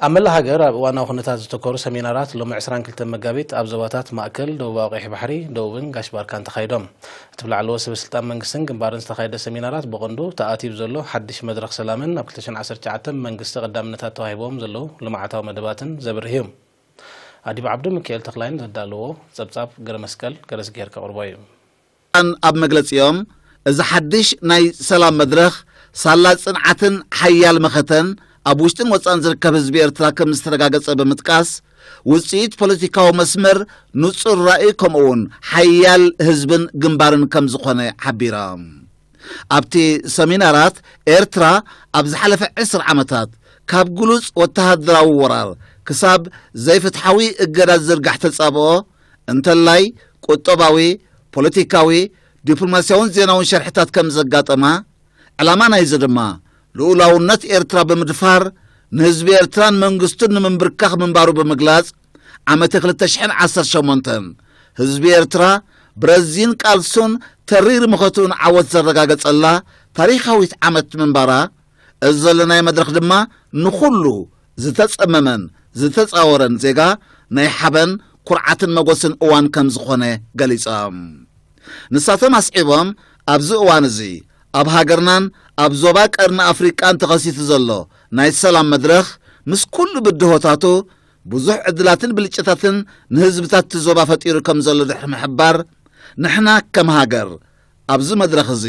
ኣብ መላእ ሃገር ኣብ እዋናዊ ኩነታት ዘተኮሩ ሰሚናራት ሎሚ ዕስራን ክልተን መጋቢት ኣብ ዞባታት ማእከል፣ ደቡባዊ ቀይሕ ባሕሪ፣ ደቡብን ጋሽ ባርካን ተኻይዶም። እቲ ብላዕለዎት ሰበ ስልጣን መንግስትን ግንባርን ዝተኻየደ ሰሚናራት ብቐንዱ ተኣትዩ ዘሎ ሓድሽ መድረኽ ሰላምን ኣብ ክልተ ሽሕን ዓሰርተ ትሽዓተን መንግስቲ ቀዳምነታት ተዋሂቦም ዘለዉ ልምዓታዊ መደባትን ዘብርህ እዩ። ኣዲብ ዓብዱ ሚካኤል ተኽላይን ዘዳለዎ ጸብጻብ ገረ መስቀል ገረዝጊሄር ከቕርቦ እዩ። ኣብ መግለጺኦም፣ እዚ ሓድሽ ናይ ሰላም መድረኽ ሳላ ጽንዓትን ሓያል መኸተን ኣብ ውሽጥን ወጻእን ዝርከብ ህዝቢ ኤርትራ ከም ዝተረጋገጸ ብምጥቃስ፣ ውጽኢት ፖለቲካዊ መስመር፣ ንጹር ራእይ ከምኡ እውን ሓያል ህዝብን ግንባርን ከም ዝኾነ ሓቢሮም። ኣብቲ ሰሚናራት፣ ኤርትራ ኣብ ዝሓለፈ ዕስራ ዓመታት ካብ ግሉጽ ወተሃደራዊ ወራር ክሳብ ዘይፍትሓዊ እገዳ ዝዝርጋሕ ተጻብኦ፣ እንተላይ ቁጠባዊ፣ ፖለቲካዊ፣ ዲፕሎማስያውን ዜናውን ሸርሕታት ከም ዘጋጠማ፣ ዕላማ ናይዚ ድማ ልኡላውነት ኤርትራ ብምድፋር ንህዝቢ ኤርትራን መንግስቱን ንምንብርካኽ ምንባሩ ብምግላጽ፣ ዓመተ ክልተ ሽሕን ዓሰርተ ሸሞንተን ህዝቢ ኤርትራ ብረዚን ቃልሱን ተሪር መኸትኡን ዓወት ዘረጋገጸላ ታሪኻዊት ዓመት ምንባራ፣ እዚ ዘለናዮ መድረኽ ድማ ንኹሉ ዝተጸመመን ዝተጻወረን ዜጋ ናይ ሓበን፣ ኩርዓትን መጎስን እዋን ከም ዝኾነ ገሊጾም። ንሳቶም ኣስዒቦም፣ ኣብዚ እዋን እዚ ኣብ ሃገርናን ኣብ ዞባ ቀርኒ ኣፍሪቃን ተኸሲቱ ዘሎ ናይ ሰላም መድረኽ ምስ ኩሉ ብድሆታቱ ብዙሕ ዕድላትን ብልጭታትን ንህዝብታት እቲ ዞባ ፈጢሩ ከም ዘሎ ድሕሪ ምሕባር፣ ንሕና ከም ሃገር ኣብዚ መድረኽ እዚ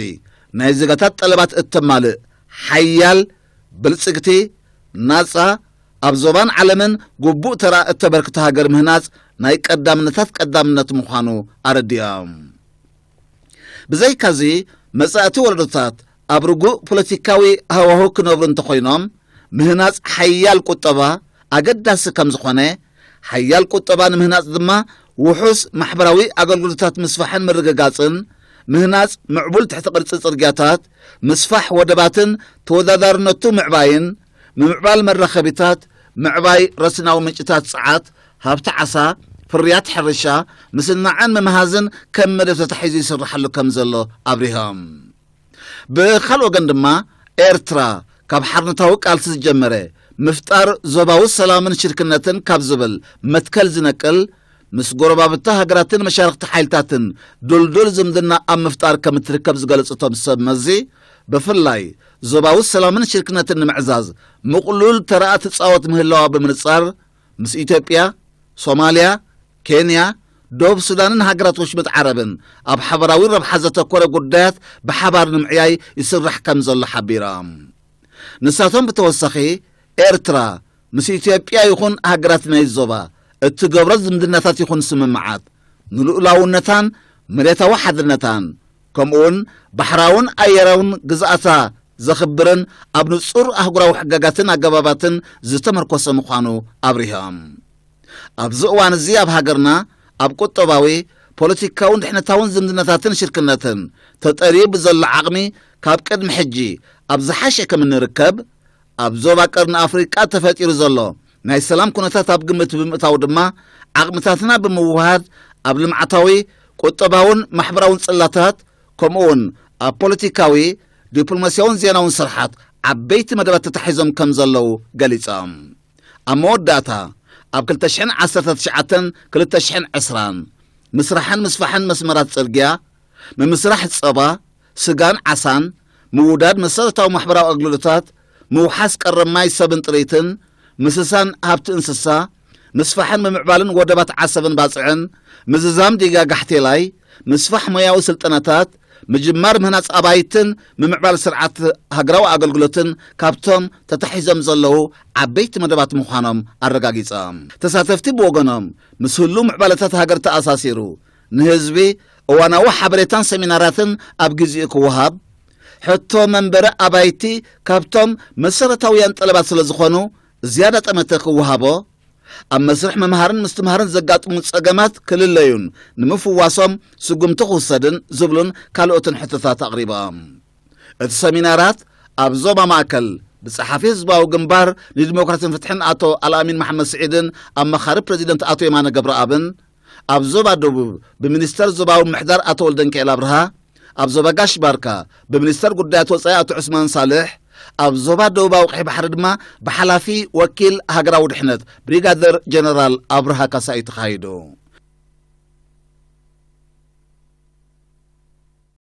ናይ ዜጋታት ጠለባት እተማልእ ሓያል፣ ብልጽግቲ፣ ናጻ፣ ኣብ ዞባን ዓለምን ግቡእ ተራ እተበርክቶ ሃገር ምህናጽ ናይ ቀዳምነታት ቀዳምነት ምዃኑ ኣረዲኦም። ብዘይካዚ፣ መጻእቲ ወለዶታት ኣብ ርጉእ ፖለቲካዊ ሃዋሁ ክነብሩ እንተኾይኖም፣ ምህናጽ ሓያል ቁጠባ ኣገዳሲ ከም ዝኾነ፣ ሓያል ቁጠባ ንምህናጽ ድማ ውሑስ ማሕበራዊ ኣገልግሎታት ምስፋሕን ምርግጋጽን፣ ምህናጽ ምዕቡል ትሕቲ ቅርጺ ጽርግያታት፣ ምስፋሕ ወደባትን ተወዳዳርነቱ ምዕባይን፣ ምምዕባል መራኸቢታት፣ ምዕባይ ረስናዊ ምንጭታት ጸዓት፣ ሃብቲ ዓሳ፣ ፍርያት ሕርሻ፣ ምስናዕን ምምሃዝን ከም መደብ ተታሒዙ ይስርሓሉ ከም ዘሎ ኣብሪሆም። ብኻልእ ወገን ድማ ኤርትራ ካብ ሓርነታዊ ቃልሲ ዝጀመረ ምፍጣር ዞባዊ ሰላምን ሽርክነትን ካብ ዝብል መትከል ዝነቅል ምስ ጎረባብቲ ሃገራትን መሻርኽቲ ሓይልታትን ድልዱል ዝምድና ኣብ ምፍጣር ከም እትርከብ ዝገለጹ እቶም ሰብ መዚ፣ ብፍላይ ዞባዊ ሰላምን ሽርክነትን ንምዕዛዝ ምቕሉል ተራ ትጻወት ምህላዋ ብምንጻር፣ ምስ ኢትዮጵያ፣ ሶማልያ፣ ኬንያ፣ ደቡብ ሱዳንን ሃገራት ወሽመጥ ዓረብን ኣብ ሓበራዊ ረብሓ ዘተኮረ ጉዳያት ብሓባር ንምዕያይ ይስራሕ ከም ዘሎ ሓቢሮም። ንሳቶም ብተወሳኺ፣ ኤርትራ ምስ ኢትዮጵያ ይኹን ሃገራት ናይ ዞባ እትገብሮ ዝምድናታት ይኹን ስምምዓት ንልኡላውነታን መሬታዊ ሓድነታን፣ ከምኡውን ባሕራውን ኣየራውን ግዝኣታ ዘኽብርን ኣብ ንጹር ኣህጉራዊ ሕግጋትን ኣገባባትን ዝተመርኮሰ ምዃኑ ኣብሪሆም። ኣብዚ እዋን እዚ ኣብ ሃገርና ኣብ ቁጠባዊ፣ ፖለቲካውን ድሕነታውን ዝምድናታትን ሽርክነትን ተጠርዩ ብዘሎ ዓቕሚ ካብ ቅድሚ ሕጂ ኣብ ዝሓሸ ከም እንርከብ፣ ኣብ ዞባ ቀርኒ ኣፍሪቃ ተፈጢሩ ዘሎ ናይ ሰላም ኩነታት ኣብ ግምት ብምእታው ድማ ዓቕምታትና ብምውህሃድ ኣብ ልምዓታዊ፣ ቁጠባውን ማሕበራውን ጽላታት ከምኡውን ኣብ ፖለቲካዊ፣ ዲፕሎማስያውን ዜናውን ስርሓት ዓበይቲ መደባት ተታሒዞም ከም ዘለዉ ገሊጾም። ኣብ መወዳእታ ኣብ ክልተ ሽሕን ዓሰርተ ትሽዓተን ክልተ ሽሕን ዕስራን ምስራሕን ምስፋሕን መስመራት ጽርግያ፣ ምምስራሕ ጸባ፣ ስጋን ዓሳን፣ ምውዳድ መሰረታዊ ማሕበራዊ ኣገልግሎታት፣ ምውሓስ ቀረብ ማይ ሰብን ጥሪትን፣ ምስሳን ሃብቲ እንስሳ፣ ምስፋሕን ምምዕባልን ወደባት ዓሰብን ባጽዕን፣ ምዝዛም ዲጋ ጋሕቴላይ፣ ምስፋሕ ሞያዊ ስልጠናታት፣ ምጅማር ምህናጽ ኣባይትን ምምዕባል ስርዓት ሃገራዊ ኣገልግሎትን ካብቶም ተታሒዞም ዘለዉ ዓበይቲ መደባት ምዃኖም ኣረጋጊጾም። ተሳተፍቲ ብወገኖም፣ ምስ ህሉው ምዕባለታት ሃገር ተኣሳሲሩ፣ ንህዝቢ እዋናዊ ሓበሬታን ሰሚናራትን ኣብ ግዜኡ ክወሃብ፣ ሕቶ መንበሪ ኣባይቲ ካብቶም መሰረታውያን ጠለባት ስለ ዝኾኑ፣ ዝያዳ ጠመተ ክወሃቦ፣ ኣብ መስርሕ ምምሃርን ምስትምሃርን ዘጋጥሙ ጸገማት ክልለዩን ንምፍዋሶም ስጉምቲ ክውሰድን ዝብሉን ካልኦትን ሕቶታት ኣቕሪቦም። እቲ ሰሚናራት ኣብ ዞባ ማእከል ብጸሓፊ ህዝባዊ ግንባር ንዲሞክራሲን ፍትሕን ኣቶ ኣልኣሚን መሓመድ ስዒድን ኣማኻሪ ፕረዚደንት ኣቶ የማነ ገብረኣብን፣ ኣብ ዞባ ደቡብ ብሚኒስተር ዞባዊ ምሕዳር ኣቶ ወልደንኪኤል ኣብርሃ፣ ኣብ ዞባ ጋሽ ባርካ ብሚኒስተር ጉዳያት ወጻኢ ኣቶ ዑስማን ሳልሕ፣ ኣብ ዞባ ደቡባዊ ቀይ ባሕሪ ድማ ብሓላፊ ወኪል ሃገራዊ ድሕነት ብሪጋደር ጀነራል ኣብርሃ ካሳ እዩ ተኻይዱ።